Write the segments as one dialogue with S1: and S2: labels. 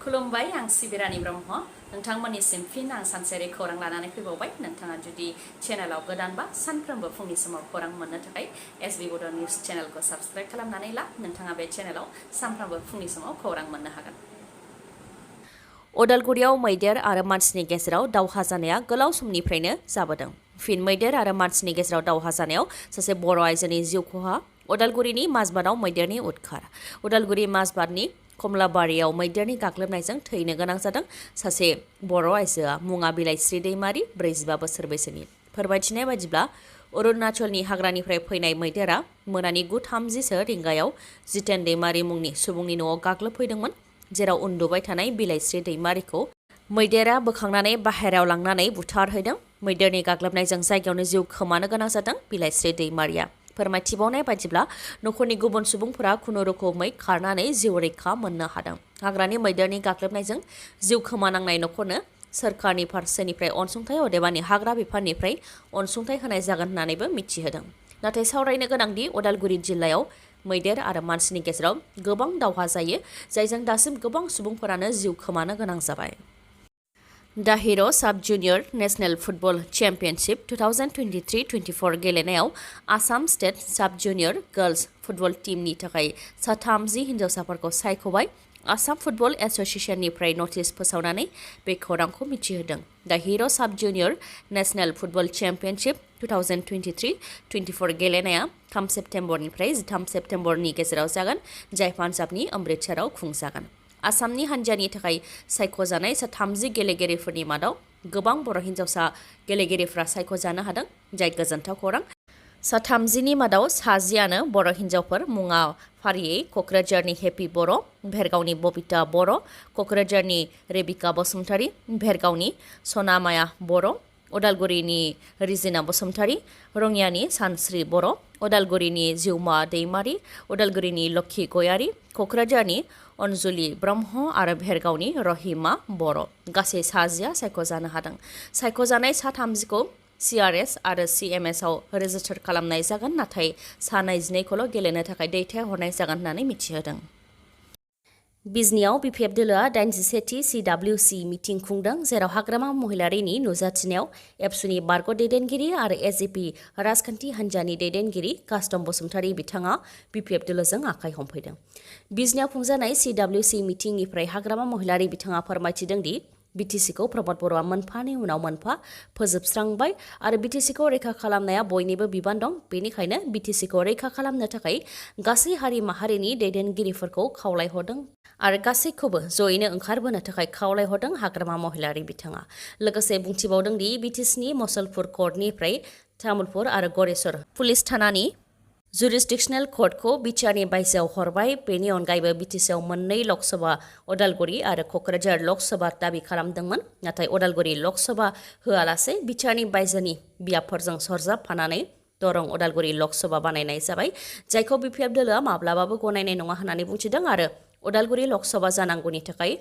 S1: खुलुमबाय आं सिबिरानि ब्रह्म नोंथांमोननिसिम फिन आं सानसेयारि खौरां लानानै फैबावबाय नोंथाङा जुदि चेनेलाव गोदानबा सानफ्रोमबो फुंनि समाव खौरां मोननो थाखाय एसबी बड' निउज चेनेलखौ साबस्क्राइब खालामनानै ला नोंथाङा बे चेनेलाव सानफ्रोमबो फुंनि समाव खौरां मोननो हागोन। अदालगुरियाव मैदेर आरो मानसिनि गेजेराव दावहा जानाया गोलाव समनिफ्रायनो जाबोदों। फिन मैदेर आरो मानसिनि गेजेराव दावहा जानायाव सासे बर' आइजोनि जिउ खहा। अदालगुरिनि माजबादाव मैदेरनि उदखार। अदालगुरि माजबादनि कमलाबारियाव मैदेरनि गाग्लोबनायजों थैनो गोनां जादों सासे बर' आइजोआ मुङा बिलाइस्रि दैमारि 45 बोसोर बैसोनि। फोरमायथिनाय बायदिब्ला अरुणाचलनि हाग्रानिफ्राय फैनाय मैदेरा मोनानि 9:30 रिंगायाव जितेन दैमारि मुंनि सुबुंनि न'आव गाग्लोबफैदोंमोन, जेराव उन्दुबाय थानाय बिलाइस्रि दैमारिखौ मैदेरा बोखांनानै बाहेरायाव लांनानै बुथारहैदों। मैदेरनि गाग्लोबनायजों जायगायावनो जिउ खोमानो गोनां जादों बिलाइस्रि दैमारिया। फोरमायथिबावनाय बायदिब्ला नखरनि गुबुन सुबुंफोरा खुनुरुखुमै खारनानै जिउ रैखा मोननो हादों। हाग्रानि मैदेरनि गाग्लोबनायजों जिउ खोमानांनाय नखरनो सोरखारनि फारसेनिफ्राय अनसुंथाइ अदेबानि हाग्रा बिफाननिफ्राय अनसुंथाइ होनाय जागोन होननानैबो मिथिहोदों। नाथाय सावरायनो गोनांदि अदालगुरि जिल्लायाव मैदेर आरो मानसिनि गेजेराव गोबां दावहा जायो, जायजों दासिम गोबां सुबुंफोरानो जिउ खोमानो गोनां जाबाय। दा हिर' साब जुनियर नेशनेल फुटबल चेम्पियनशिप 2023-24 गेलेनायाव आसाम स्टेट साब जुनियर गार्ल्स फुटबल टीमनि थाखाय 30 हिन्जावसाफोरखौ सायख'बाय। आसाम फुटबल एस'सिएशननिफ्राय नटिस फोसावनानै बे खौरांखौ मिथिहोदों। दा हिर' साब जुनियर नेशनेल फुटबल चेम्पियनशिप 2023-24 गेलेनाया 3 सेप्तेम्बरनिफ्राय 13 सेप्तेम्बरनि गेजेराव जागोन, जाय पान्जाबनि अमृतसराव खुंजागोन। आसामनि हान्जानि थाखाय सायख'जानाय 30 गेलेगिरिफोरनि मादाव गोबां बर' हिन्जावसा गेलेगिरिफ्रा सायख'जानो हादों, जाय गोजोनथाव खौरां। 30नि मादाव 60आनो बर' हिन्जावफोर। मुङा फारियै क'क्राझारनि हेपि बर', भेरगावनि बबिता बर', क'क्राझारनि रेबिका बसुमतारी, भेरगावनि सनामाया बर', अदालगुरिनि रिजिना बसुमतारी, रङियानि सानस्रि बर', अदालगुरिनि जिउमा दैमारि, अदालगुरिनि लक्षी गयारी, क'क्राझारनि अनजुलि ब्रह्म आरो भेरगावनि रहिमा बर'। गासै 60आ सायख'जानो हादों। सायख'जानाय 30खौ CRS आरो CMS आव रेजिस्टार खालामनाय जागोन, नाथाय 12खौल' गेलेनो थाखाय दैथायहरनाय जागोन होननानै मिथिहोदों। बिजनीआव BPF दोलोआ 81थि CWC मिटिं खुंदों, जेराव हाग्रामा महिलारिनि नुजाथिनायाव एबसुनि बारग' दैदेनगिरि आरो AGP राजखान्थि हान्जानि दैदेनगिरि कास्टम बसुमतारी बिथाङा BPF दोलोजों आखाइ हमफैदों। बिजनीआव खुंजानाय CWC मिटिंनिफ्राय हाग्रामा महिलारि बिथाङा फोरमायथिदों दि BTCखौ प्रमद बर'आ मोनफानि उनाव मोनफा फोजोबस्रांबाय आरो BTCखौ रैखा खालामनाया बयनिबो बिबान दं। बेनिखायनो BTCखौ रैखा खालामनो थाखाय गासै हारि माहारिनि दैदेनगिरिफोरखौ खावलायहरदों आरो गासैखौबो जयैनो ओंखारबोनो थाखाय खावलायहरदों हाग्रामा महिलारि बिथाङा। लोगोसे बुंथिबावदों दि BTCनि मसलपुर कर्टनिफ्राय तामुलपुर आरो गरेस्वर पुलिस थानानि जुरिसडिक्सनेल कर्टखौ बिचारनि बायजोआव हरबाय। बेनि अनगायैबो BTCआव 2 लकसभा अदालगुरि आरो क'क्राझार लकसभा दाबि खालामदोंमोन, नाथाय अदालगुरि लकसभा होआलासे बिचारनि बायजोनि बियाबफोरजों सरजाबफानानै दरं अदालगुरि लकसभा बानायनाय जाबाय, जायखौ BPF दोलोआ माब्लाबाबो गनायनाय नङा होननानै बुंथिदों आरो अदालगुरि लकसभा जानांगौनि थाखाय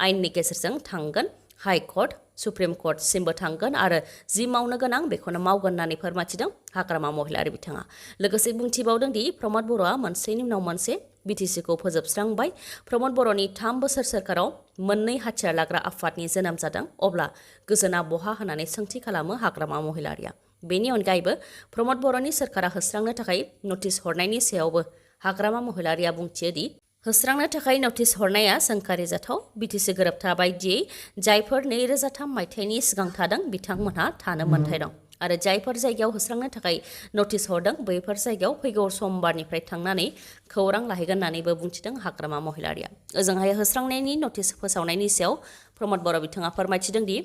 S1: आयेननि गेजेरजों थांगोन, हाइ कर्ट, सुप्रिम कर्टसिमबो थांगोन आरो जि मावनो गोनां बेखौनो मावगोन होननानै फोरमायथिदों हाग्रामा महिलारि बिथाङा। लोगोसे बुंथिबावदों दि प्रमद बर'आ मोनसेनि उनाव मोनसे BTCखौ फोजोबस्रांबाय। प्रमद बर'नि 3 बोसोर सोरखाराव 2 हाथियार लाग्रा आफादनि जोनोम जादों, अब्ला गोजोना बहा होननानै सोंथि खालामो हाग्रामा महिलारिया। बेनि अनगायैबो प्रमद बर'नि सोरखारा होस्रांनो थाखाय नटिस हरनायनि सायावबो हाग्रामा महिलारिया बुंथियो दि होस्रांनो थाखाय नटिस हरनाया सोंखारि जाथाव। BTC गोरोबथा बायदियै जायफोर 2003 मायथाइनि सिगां थादों बिथांमोनहा थानो मोन्थाय दं आरो जायफोर जायगायाव होस्रांनो थाखाय नटिस हरदों बैफोर जायगायाव फैगौ समबारनिफ्राय थांनानै खौरां लाहैगोन होननानैबो बुंथिदों हाग्रामा महिलारिया। ओजोंहाय होस्रांनायनि नटिस फोसावनायनि सायाव प्रमद बर' बिथाङा फोरमायथिदों दि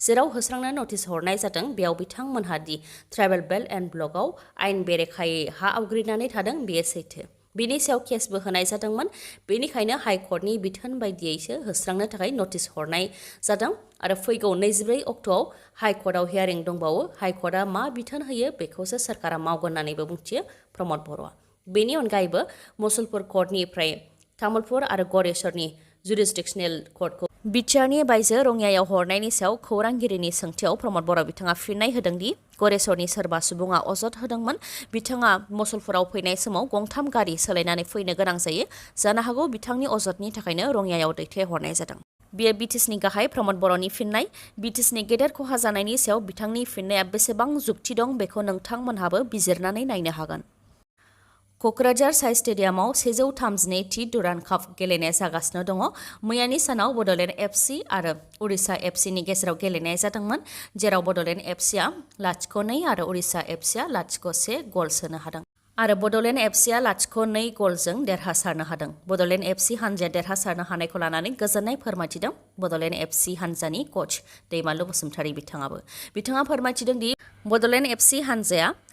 S1: जेराव होस्रांनो नटिस हरनाय जादों बेयाव बिथांमोनहा दि ट्राइबेल बेल्ट एन्ड ब्लकआव आयेन बेरेखायै हा आवग्रिनानै थादों बेयो सैथो। बेनि सायाव केसबो होनाय जादोंमोन, बेनिखायनो हाइकर्टनि बिथोन बायदियैसो होस्रांनो थाखाय नटिस हरनाय जादों आरो फैगौ 24 अक्ट'आव हाइकर्टआव हियारिं दंबावो। हाइकर्टआ मा बिथोन होयो बेखौसो सोरखारा मावगोन होननानैबो बुंथियो प्रमद बर'आ। बेनि अनगायैबो मसलपुर कर्टनिफ्राय तामुलपुर आरो गरेस्वरनि जुरिसडिक्सनेल कर्टखौ बिचारनि बायजो रङियायाव हरनायनि सायाव खौरांगिरिनि सोंथियाव प्रमद बर' बिथाङा फिननाय होदों दि गरेस्वरनि सोरबा सुबुङा अजद होदोंमोन। बिथाङा मसलपुराव फैनाय समाव 3 गारि सोलायनानै फैनो गोनां जायो। जानो हागौ बिथांनि अजदनि थाखायनो रङियायाव दैथायहरनाय जादों। बियो बिटिसिनि गाहाय प्रमद बर'नि फिननाय बिटिसिनि गेदेर खहा जानायनि सायाव बिथांनि फिननाया बेसेबां जुक्ति दं बेखौ नोंथांमोनहाबो बिजिरनानै नायनो हागोन। क'क्राझार साइ स्टेडियामाव 132थि दुरान्ड काप गेलेनाया जागासिनो दङ। मैयानि सानाव बड'लेण्ड एफसि आरो उरिष्या एफसिनि गेजेराव गेलेनाय जादोंमोन, जेराव बड'लेण्ड एफसिआ 0-2 आरो उरिष्या एफसिआ 0-1 गल सोनो हादों आरो बड'लेण्ड एफसिआ 0-2 गलजों देरहासारनो हादों। बड'लेण्ड एफसि हानजाया देरहासारनो हानायखौ लानानै गोजोननाय फोरमायथिदों बड'लेण्ड एफसि हानजानि कच दैमालु बसुमतारी बिथाङा फोरमायथिदों दि बड'लेण्ड एफसि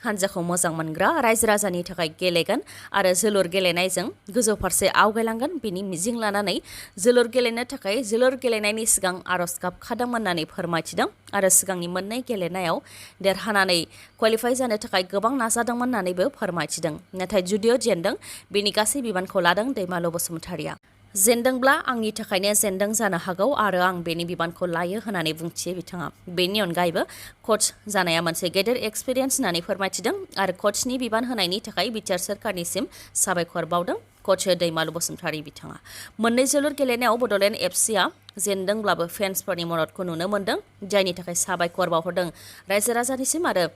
S1: हानजाखौ मोजां मोनग्रा रायजो राजानि थाखाय गेलेगोन आरो जोलुर गेलेनायजों गोजौ फारसे आवगायलांगोन बेनि मिजिं लानानै जोलुर गेलेनो थाखाय जोलुर गेलेनायनि सिगां आर'ज गाबखादोंमोन होननानै फोरमायथिदों आरो सिगांनि मोननै गेलेनायाव देरहानानै क्वालिफाइ जानो थाखाय गोबां नाजादोंमोन होननानैबो फोरमायथिदों। नाथाय जुदिअ जेनदों बेनि गासै बिबानखौ लादों दैमालु बसुमतारीया। जेनदोंब्ला आंनि थाखायनो जेनदों जानो हागौ आरो आं बेनि बिबानखौ लायो होननानै बुंथियो बिथाङा। बेनि अनगायैबो कच जानाया मोनसे गेदेर एक्सपिरियेन्स होननानै फोरमायथिदों आरो कचनि बिबान होनायनि थाखाय बिटिआर सोरखारनिसिम साबायखर बावदों कच दैमालु बसुमतारी बिथाङा। मोननै जोलुर गेलेनायाव बड'लेण्ड एफसिआ जेनदोंब्लाबो फेन्सफोरनि मददखौ नुनो मोन्दों, जायनि थाखाय साबायखर बावहरदों रायजो राजानिसिम आरो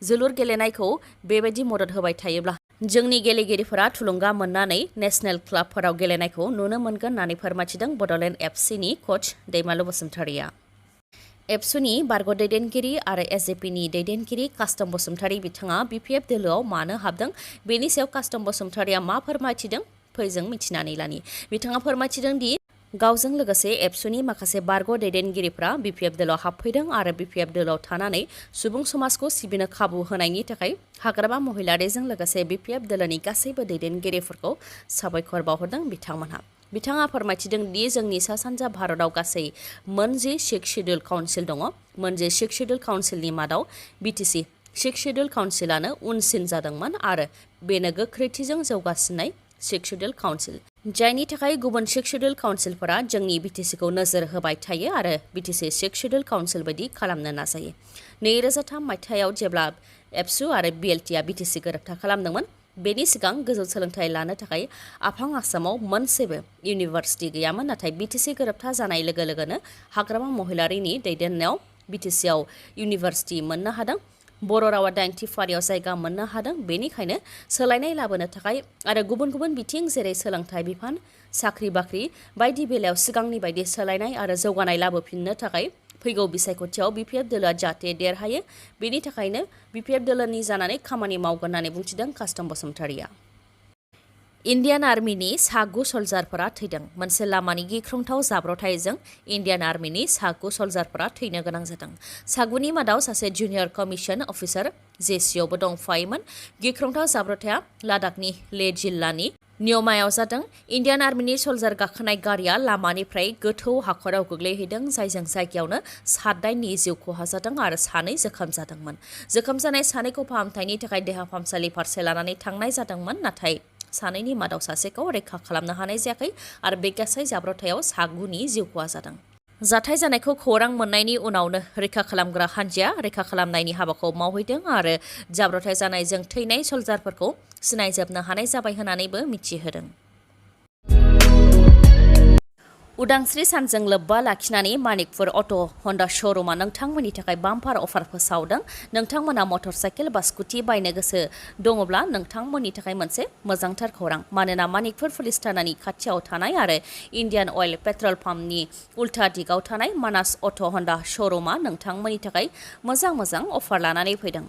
S1: जोलुर गेलेनायखौ बेबायदि मदद होबाय थायोब्ला जोंनि गेलेगिरिफोरा थुलुंगा मोननानै नेशनेल क्लाबफोराव गेलेनायखौ नुनो मोनगोन होननानै फोरमायथिदों बड'लेण्ड एफसिनि कच दैमालु बसुमतारीया। एबसुनि बारग' दैदेनगिरि आरो एसजेपिनि दैदेनगिरि कास्टम बसुमतारी बिथाङा बिपिएफ दोलोआव मानो हाबदों बेनि सायाव कास्टम बसुमतारीया मा फोरमायथिदों फै जों मिथिनानै लानि। बिथाङा फोरमायथिदों दि गावजों लोगोसे एबसुनि माखासे बारग' दैदेनगिरिफ्रा बिपिएफ दोलोआव हाबफैदों आरो बिपिएफ दोलोआव थानानै सुबुं समाजखौ सिबिनो खाबु होनायनि थाखाय हाग्रामा महिलारिजों लोगोसे बिपिएफ दोलोनि गासैबो दैदेनगिरिफोरखौ साबायखर बावहरदों बिथांमोनहा। बिथाङा फोरमायथिदों दि जोंनि सा सानजा भारतआव गासै मोन10 सिक्स शेड्युल काउन्सिल दङ। मोन10 सिक्स शेड्युल काउन्सिलनि मादाव बिटिसि सिक्स शेड्युल काउन्सिलानो उनसिन जादोंमोन आरो बेनो गोख्रैथिजों जौगासिननाय सिक्स शेड्युल काउन्सिल, जायनि थाखाय गुबुन सिक्स शेड्युल काउन्सिलफोरा जोंनि बिटिसिखौ नोजोर होबाय थायो आरो बिटिसि सिक्स शेड्युल काउन्सिल बायदि खालामनो नाजायो। 2003 मायथाइयाव जेब्ला एबसु आरो बिएलटिआ बिटिसि गोरोबथा खालामदोंमोन, बेनि सिगां गोजौ सोलोंथाइ लानो थाखाय आफां आसामाव मोनसेबो इउनिभार्सिटि गैयामोन, नाथाय बिटिसि गोरोबथा जानाय लोगो लोगोनो हाग्रामा महिलारिनि दैदेननायाव बिटिसिआव इउनिभार्सिटि मोननो हादों। बर' रावा 90 फारियाव जायगा मोननो हादों। बेनिखायनो सोलायनाय लाबोनो थाखाय आरो गुबुन गुबुन बिथिं जेरै सोलोंथाइ बिफान, साख्रि बाख्रि बायदि बेलायाव सिगांनि बायदि सोलायनाय आरो जौगानाय लाबोफिननो थाखाय फैगौ बिसायख'थियाव बिपिएफ दोलोआ जाहाथे देरहायो बेनि थाखायनो बिपिएफ दोलोनि जानानै खामानि मावगोन होननानै बुंथिदों कास्टम बसुमतारीया। इण्डियान आर्मिनि सा 9 सल्जारफोरा थैदों। मोनसे लामानि गिख्रंथाव जाब्रबथायजों इण्डियान आर्मिनि सा 9 सल्जारफोरा थैनो गोनां जादों। सा 9नि मादाव सासे जुनियर कमिसन अफिसार जेसिअ'बो दंफायोमोन। गिख्रंथाव जाब्रबथाया लादाखनि ले जिल्लानि नियमायाव जादों। इण्डियान आर्मिनि सल्जार गाखोनाय गारिया लामानिफ्राय गोथौ हाखराव गोग्लैहैदों, जायजों जायगायावनो 7-8नि जिउ खहा जादों आरो 2 जोखोम जादोंमोन। जोखोम जानाय 2खौ फाहामथायनि थाखाय देहा फाहामसालि फारसे लानानै थांनाय जादोंमोन, नाथाय 2नि मादाव सासेखौ रैखा खालामनो हानाय जायाखै आरो बे गासै जाब्रबथायाव सा 9नि जिउ खहा जादों। जाथाय जानायखौ खौरां मोननायनि उनावनो रैखा खालामग्रा हान्जाया रैखा खालामनायनि हाबाखौ मावहैदों आरो जाब्रबथाय जानायजों थैनाय सल्जारफोरखौ सिनायजोबनो हानाय जाबाय होननानैबो मिथिहोदों। उदांस्रि सानजों लोब्बा लाखिनानै मानिकपुर अट' हन्डा श'रुमा नोंथांमोननि थाखाय बाम्पार अफार फोसावदों। नोंथांमोना मटर साइकेल बा स्कुटि बायनो गोसो दङब्ला नोंथांमोननि थाखाय मोनसे मोजांथार खौरां, मानोना मानिकपुर पुलिस थानानि खाथियाव थानाय आरो इण्डियान अइल पेट्रल पाम्पनि उल्था दिगाव थानाय मानास अट' हन्डा श'रुमा नोंथांमोननि थाखाय मोजां अफार लानानै फैदों।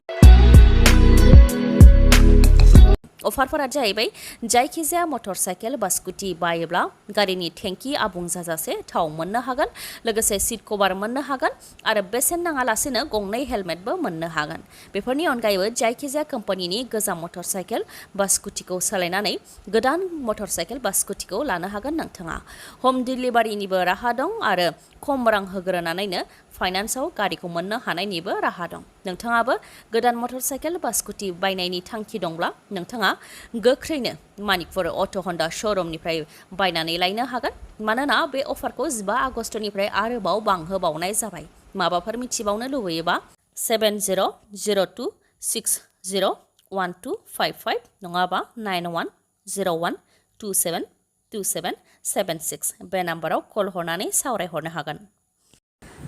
S1: अफारफोरा जाहैबाय जायखिजाया मटर साइकेल बा स्कुटि बायोब्ला गारिनि टेंकि आबुं जाजासे थाव मोननो हागोन, लोगोसे सिट कभार मोननो हागोन आरो बेसेन नाङालासेनो 2 हेलमेटबो मोननो हागोन। बेफोरनि अनगायैबो जायखिजाया कम्पानिनि गोजाम मटर साइकेल बा स्कुटिखौ सोलायनानै गोदान मटर साइकेल बा स्कुटिखौ लानो हागोन नोंथाङा। हम डिलिभारिनिबो राहा दं आरो खम रां होग्रोनानैनो फाइनान्सआव गारिखौ मोननो हानायनिबो राहा दं। नोंथाङाबो गोदान मटर साइकेल बा स्कुटि बायनायनि थांखि दंब्ला नोंथाङा गोख्रैनो मानिकपुर अट' हन्डा श'रुमनिफ्राय बायनानै लायनो हागोन, मानोना बे अफारखौ 15 आगस्टनिफ्राय आरोबाव बांहोबावनाय जाबाय। माबाफोर मिथिबावनो लुबैयोबा 7002601255 नङाबा 910127 2776 बे नाम्बाराव कल हरनानै सावरायहरनो हागोन।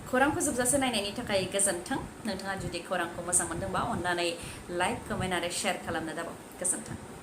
S1: खौरांखौ जोबजासे नायनायनि थाखाय गोजोन्थों। नोंथाङा जुदि खौरांखौ मोजां मोनदोंबा अन्नानै लाइक, कमेन्ट आरो शेयार खालामनो दाबाव। गोजोन्थों।